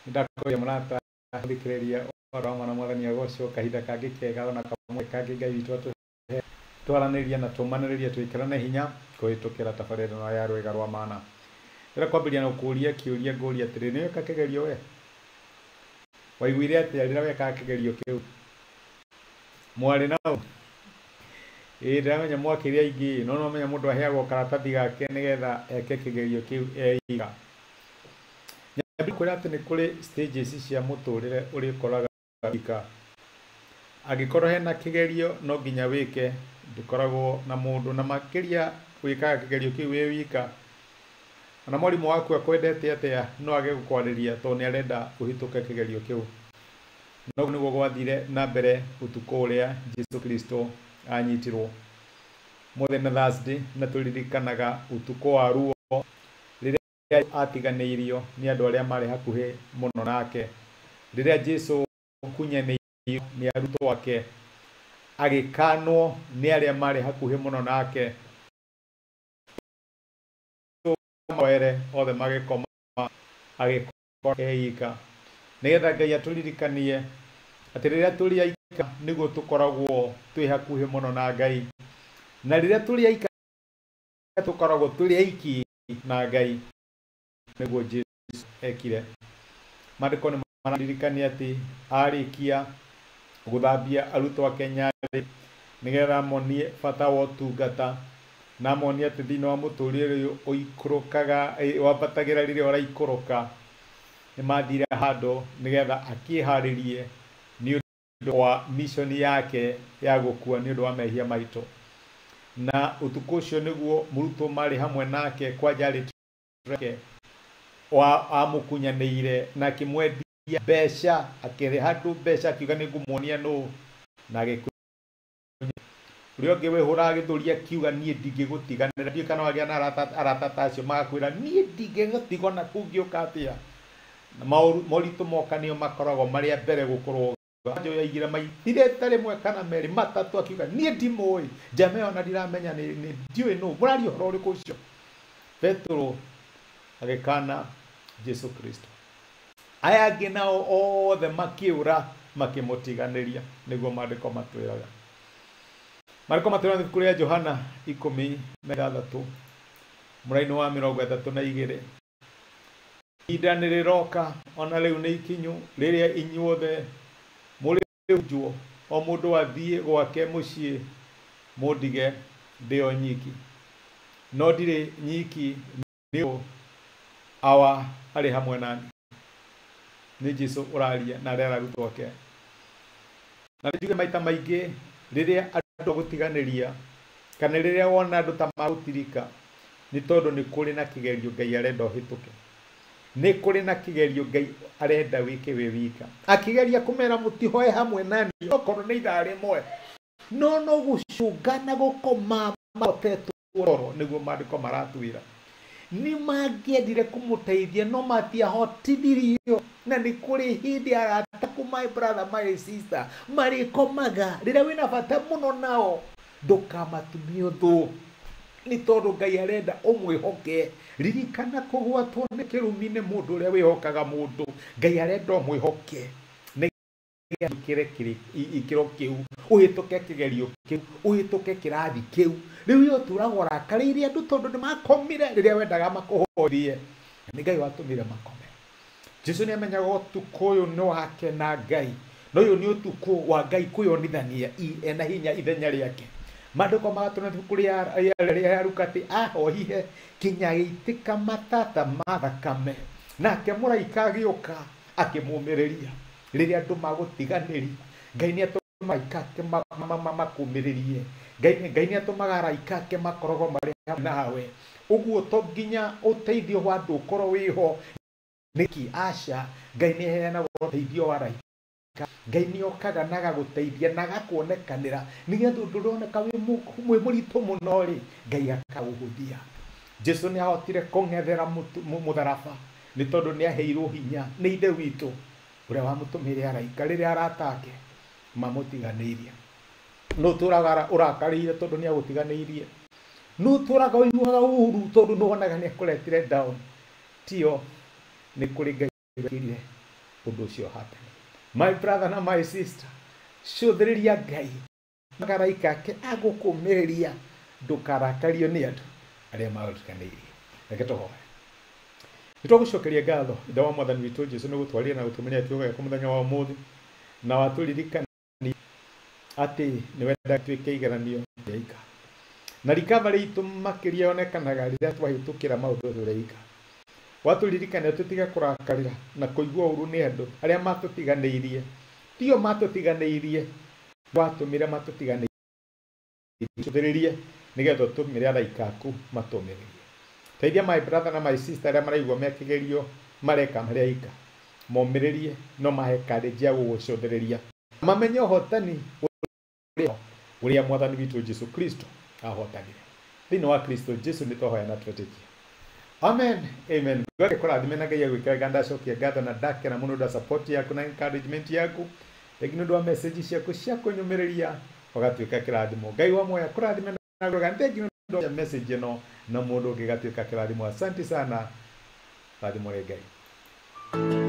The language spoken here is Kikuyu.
Nĩndakũria mũrata thikĩrĩria ũhoro wa mwana mwathani agocwo kahinda kangĩ kega ona kamwe kangĩ Ngai witũ atũhe twaranĩria na tũmanĩrĩrie twĩkĩrane hinya kũhĩtũkĩra tabarĩra ĩno ya rwĩga rwa mana. Ndĩrenda kwambĩrĩria na gũkũria kĩũria ngũria atĩrĩ, nĩ weka kĩgerio we? Waiguire atĩa rĩrĩa wekaga kĩgerio kĩu? Mwarĩ nao? Ĩĩ ndĩramenya mwakĩrĩ aingĩ, no nĩwamenya mũndũ aheagwo karatathi gake nĩgetha eke kĩgerio kĩu eika. Nyambie kwĩra atĩ nĩ kũrĩ stages cia mũtũrĩre ũrĩkoraga wika. Angĩkorwo hena kĩgerio no nginya wĩke, ndũkoragwo na mũndũ, na makĩria wĩkaga kĩgerio kĩu wĩ wika. Ona mwarimũ waku akwendete atĩa no age gũkwarĩria tondũ nĩ arenda ũhĩtũke kĩgerio kĩu. No nĩguo gwathire na mbere ũtukũ ũrĩa Jesu Kristo anyitirwo. Mũthĩ na Thursday na tũririkanaga ũtukũ wa ruo rĩrĩa atiganĩirio nĩ andũ arĩa marĩ hakuhĩ mũno nake. Rĩrĩa Jesu akunyanĩirio nĩ arutwo ake, agĩkanwo nĩ arĩa marĩ hakuhĩ mũno nake. Were othe magĩkoma, agĩkorwo eika. Nĩgetha Ngai atũririkanie atĩ rĩrĩa tũrĩ aika nĩguo tũkoragwo twĩ hakuhĩ mũno na Ngai, na rĩrĩa tũrĩ aika tũkoragwo tũrĩ aiki na Ngai, nĩguo Jesu ekire. Maandĩko nĩ mararirikania atĩ arĩkia gũthambia arutwo ake nyarĩrĩ nĩgetha monie bata wa ũtungata, na monie atĩ thĩinĩ wa mũtũrĩre ũyũ ũikũrũkaga, wambatagĩra rĩrĩa ũraikũrũka. Nĩ mathire handũ nĩgetha akĩharĩrie nĩ ũndũ wa mission yake ya gũkua nĩ ũndũ wa mehia maitũ. Na ũtukũ ũcio nĩguo mũrutwo marĩ hamwe nake kwanja arĩ wa amũkunyanĩire na akĩmwendia mbeca, akĩrĩha andũ mbeca akiuga nĩ ngũmuonia nũ, na agĩkunya. Ũrĩa ũngĩ wĩhũraga gĩthũri akiuga niĩ ndingĩgũtiganĩra. Ndiũĩ kana wagĩa na arata ta acio magakwĩra niĩ ndingĩgũtiga ona kũngĩũka atĩa. Na moritũ moka nĩo makoragwo marĩ a mbere gũkorwo. Njoya igĩrĩ maitire ta rĩmwe kana merĩ matatũ akiuga niĩ ndimũĩ, njama ĩyo ona ndiramenya nĩ ndiũĩ nũ, mũraria ũhoro ũrĩkũ ũcio. Petero agĩkana Jesu Kristo. Aya angĩ nao othe makĩũra makĩmũtiganĩria, nĩguo maandĩko matwĩraga. Maandĩko matwĩraga ibuku rĩa Johana 16 mũraini wa 32. Ihinda nĩ rĩroka ona rĩu nĩ ikinyu rĩrĩa inyuothe mũrĩhunjwo, o mũndũ athiĩ gwake mũciĩ mũndige ndĩ o nyiki. No ndirĩ nyiki, nĩ Awa arĩ hamwe nani. Nĩ Jesu ũraria na arĩa arutwo ake. Na njuge maita maingĩ rĩrĩa andũ gũtiganĩria kana rĩrĩa wona andũ ta magũtirika, nĩ tondũ nĩ kũrĩ na kĩgerio Ngai arenda ũhĩtũke. Nĩ kũrĩ na kĩgerio Ngai arenda wĩke wĩ wika. Akĩgeria kũmera mũtihoe hamwe nani okorwo nĩ ithaa rĩmwe, no no gũcũnga na gũkoma mahotetwo toro, nĩguo maandĩko maratwĩra. Nĩ mangĩendire kũmũteithia no matiahotithirio. Na nĩ kũrĩ hĩndĩ arata ku my brother my sister marĩkomaga rĩrĩa wĩna bata mũno nao, ndũkamatumie ũthũ, nĩ tondũ Ngai arenda ũmwĩhoke. Ririkana kũgwatwo nĩ kĩrumi nĩ mũndũ ũrĩa wĩhokaga mũndũ. Ngai arenda ũmwĩhoke nĩgetha ũkĩre ikĩro kĩu, ũhĩtũke kĩgerio kĩu, ũhĩtũke kĩrathi kĩu. Rĩu we ũtũraga ũrakarĩire andũ tondũ nĩ makomire rĩrĩa wendaga makũhũrie. Nĩ Ngai watũmire makome. Jesu nĩ amenyaga ũtukũ ũyũ nĩ wake na Ngai, no ũyũ nĩ ũtukũ wa Ngai kwĩyonithania ena hinya ithenya rĩake. Maandĩko magatũna ibuku rĩa Luka atĩ ahohire kinya agĩitĩka matata ma thakame, nake mũraika agĩũka akĩmũmĩrĩria. Rĩrĩa andũ magũtiganĩria, Ngai nĩ atũmaga araika ake makũmĩrĩrie. Ngai nĩ atũmaga araika ake makoragwo marĩ hamwe nawe. Ũguo to nginya ũteithio wa andũ ũkorwo wĩho. Nĩkĩ? Aca, Ngai nĩ aheanaga ũteithio wa araika. Ngai nĩ okaga na agagũteithia na agakuonekanĩra, nĩgetha ũndũ ũroneka wĩ mũritũ mũno rĩ, Ngai akaũhũthia. Jesu nĩ ahotire kũng'ethera mũtharaba nĩ tondũ nĩ aheirwo hinya nĩ Ithe witũ ũrĩa wamũtũmĩire araika rĩrĩa arata ake mamũtiganĩirie. Nũ ũtũraga ũrakarĩire tondũ nĩ agũtiganĩirie? Nũ ũtũraga ũiguaga ũru tondũ nĩ wonaga nĩ akũretire down? Tio, nĩ kũrĩ Ngai wekire. Ũndũ ũcio happen. My brother na my sister, cũthĩrĩria Ngai magaraika ake agũkũmĩrĩria, ndũkarakario nĩ andũ arĩa magũtiganĩirie. Reke tũhoe. Nĩtwagũcokeria ngatho Ithe wa Mwathani witũ Jesũ nĩ gũtwarĩra na gũtũmĩria kiugo gĩaku mũthenya wa ũmũthĩ, na watũririkania atĩ nĩ wendaga tuĩke igeranio rĩa ika. Na recovery itũ makĩria yonekanaga rĩrĩa twahĩtũkĩra maũndũ tũrĩ ika. Watũririkania tũtige kũrakarĩra na kũigua ũru nĩ andũ arĩa matũtiganĩirie. Tio matũtiganĩirie, watũmire matũtiganĩirie nĩgetha ũtũmĩre araika aku matũmĩrĩrie. Teithia my brother na my sister arĩa maraigua mekĩgerio mareka marĩ aika, momĩrĩrie no mahe courage ya gũgũcũthĩrĩria, mamenye ũhotani ũrĩa Mwathani witũ Jesu Kristo ahotanire. Thĩinĩ wa Kristo Jesu nĩ twahoya na twetĩkia. Amen. Amen. Gwake kũrathime na Ngai agwĩkĩra wega. Ndacokia ngatho na ndakena mũno ũndũ wa support yaku na encouragement yaku. Rĩngĩ nĩ ũndũ wa message ciaku cia kũnyũmĩrĩria ũgatuĩka kĩrathimo. Ngai wa muoyo kũrathime na gwĩka. Thank you nĩ ũndũ wa message ĩno na mũndũ ũngĩ gatuĩka kĩrathimo. Asante sana. Rathimo rĩ Ngai.